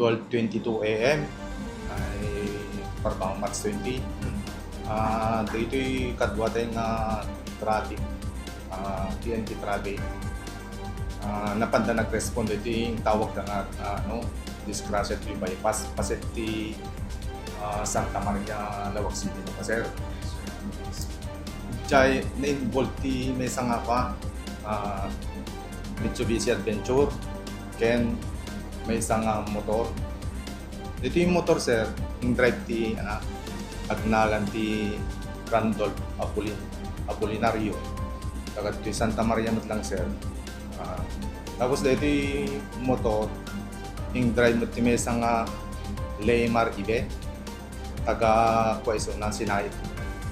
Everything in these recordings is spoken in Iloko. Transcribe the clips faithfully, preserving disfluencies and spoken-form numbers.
twelve twenty-two A M, ay, para bang March twenty. Ah, daytoy kaduatay nga traffic, ah, P N P traffic. Ah, napanda nag-respond iti tawag da nga, ah, ano, disgrasya ti bypass, paset ti, ah, Santa Maria, Laoag City, no, sir. Jay, na-involve ti maysa nga pa, ah, Mitsubishi Adventure, ken maysa nga motor. Iti motor, sir, in-drive ti, ana, agnagan ti Randolph Apolin-, Apolinario. Taga ti Santa Maria met lang, sir. Ah, tapos daytoy motor, in-drive met ti maysa nga Leymar Ibe. Taga Quezon na, Sinait,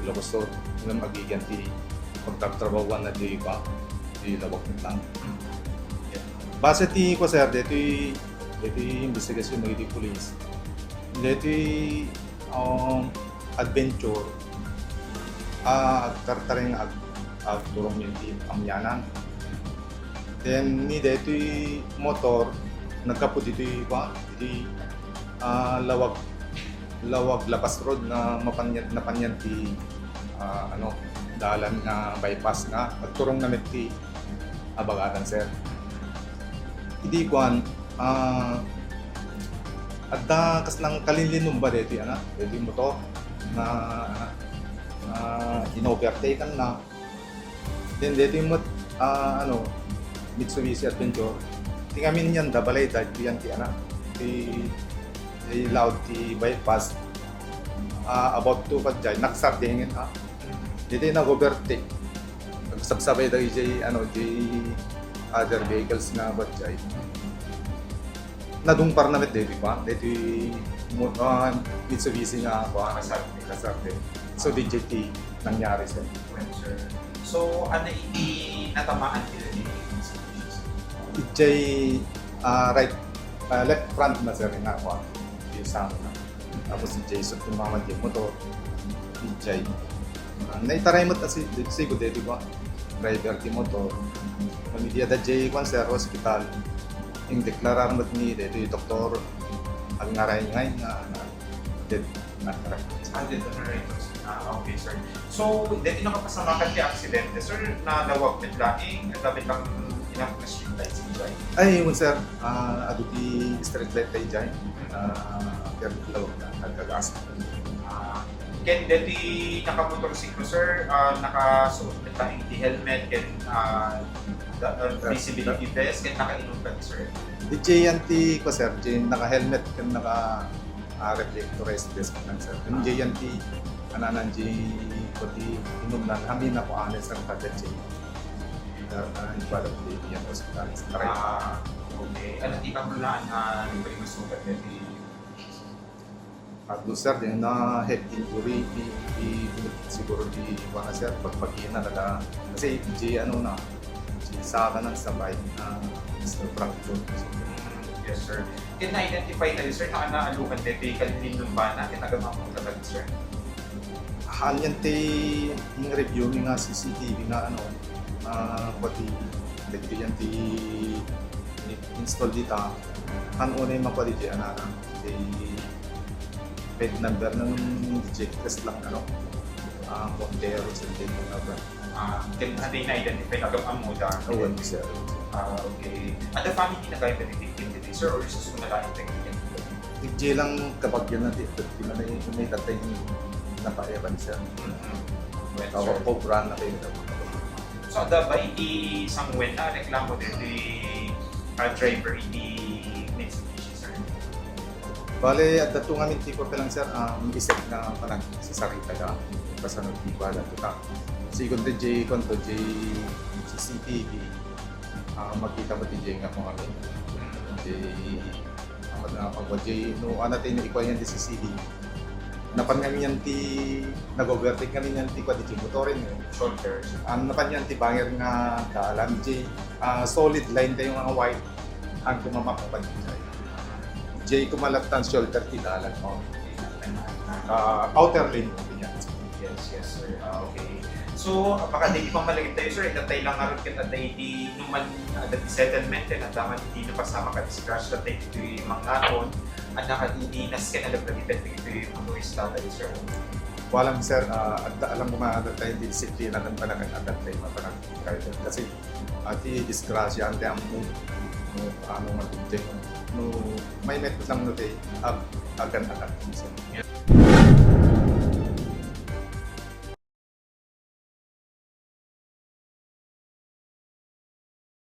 Ilocos Sur. Ngem agigian ti pagtatrabahuan na di ba, di lawag lang. Base ti ko, sir, dito'y, dito'y investigasyon ng iti police. Dito'y, um, adventure, ah, agtartaring ag-, agturong yung ti pamyanan. Then, ni dito'y motor, nagkapud dito'y, ba, dito'y, ah, lawag, lawag La Paz Road na mapanyan, napanyan ti, ah, ano, dalan nga bypass nga agturong na met ti abagatan, sir. Idi kuan, ah, adda kaslang kalinlinumba deti, ana, deti motor na, ana, na in-overtake na. Then deti met, ah, ano, Mitsubishi Adventure. Ti ngamin yan, da balay, da, yan ti, ana, ti, ti laod ti bypass. Ah, about to, kadjay, nagsardengin, ha? Deti nag-overtake. Nagsabsabay dagiti, ano, di other vehicles nga badjay. Nadungparna met deti pa, deti mo-, ah, Mitsubishi nga, kuan, kasarte. Kasarte. So, D J T nangyari, sir. Well, sir. So, ano iti natamaan ti D J T? Ijay, ah, right, ah, left front na, sir, nga, kuan, isang Tapos si Jason, ti mama ti motor, ijay. Ah, naitaray met a si, si Godete ba? Driver ti motor. Pamilya da jay kwan, sir, hospital. Ing deklarar met ni, daytoy doktor, agngaray ngay nga, na, dead, na, Ah, dead on arrival. Ah, okay, sir. So, deti nakapasamakan ti aksidente, sir, nalawag met laeng, adda met lang enough na street lights, sir? Ay, yun, sir. Ah, adu ti street light tayo dyan. Ah, pero lawag na, nagkagas. Ah, ken deti nakamotorsiklo, sir, ah, nakasuot met laeng ti helmet, ken, ah, da-, ah, visibility vest, ken nakainom ka, sir? Di jay yan ti, ko, sir, di naka-helmet, ken naka, ah, reflectorized vest lang, sir. Ken jay yan ti, ananan, di, ko ti inumnan, amin ako, honest, sir, kada jay. Ah, ah, ibarat di, di yan, hospital, sir. Ah, okay. Ano ti kapulaan nga nagpalimusugan na di? At, sir, di na head injury, di, di, siguro di, kuwan na, sir, pagpagina na, kasi di, ano na, di sa kanan sa bike na, is the fracture. Yes, sir. Ken na-identify tayo, sir, na naalukan tayo kay kalinlinumba na, ken agam-ammo talaga, sir? Haan yan ti review mi nga C C T V nga, ano, ah, pati dagiti yan ti install dita. Han unay makuha diti, ano, ano, ti plate number ng G T S lang, ano, ah, Montero, sa plate number. Ah, ken, ano yung na-identify? Agam-ammo da? Oo, sir. Ah, okay. Ada family na kayo dagiti victim diti, sir, or isusuna lang yung victim? Di lang kabagyan na di, di man na yung may tatay yung napaiyakan, sir. Mm-hmm. Well, sir. Tawag po, brand na kayo. So, ada ba iti sangwen na reklamo diti, ah, driver iti Mitsubishi, sir? Bale, adda to ngamin ti ko lang, sir, um, isip na panagsasarita ka, basta nagtiwala to ka. Sigun ti J, kung to, J C C T V, ah, makita mo ti J nga kung ano. J, ang mga pag-, J, no, ano tayo na ikuha yan ti C C T V. Napan kami yan ti, nag-overtake kami yan ti kwa di motorin, eh. Shoulders. Ang napan yan ti banger nga daalan, J, ah, solid line tayo nga white. Ang kumamapapan, J. J, kumalatan shoulder ti dalan mo. Ah, outer lane mo yan. Yes, yes, sir. Ah, okay. So, pakadidi pammalagip tayo, sir, inatay lang ngarud ket adda idi numan, adda ti settlement, ken adda man ti napasamak a disgrasya tayo ditoy Mangaton, adda kadi idi nasken a laglagipen ditoy mga turista tayo, sir. Walang, sir, ah, adda lang kumalat tayo di safety na kan panakan agad tayo mapanag-, kasi, ah, ti disgrasya, ang ti ammo, no, ano man, no, may met lang no tayo, ag-, agan-agan, sir.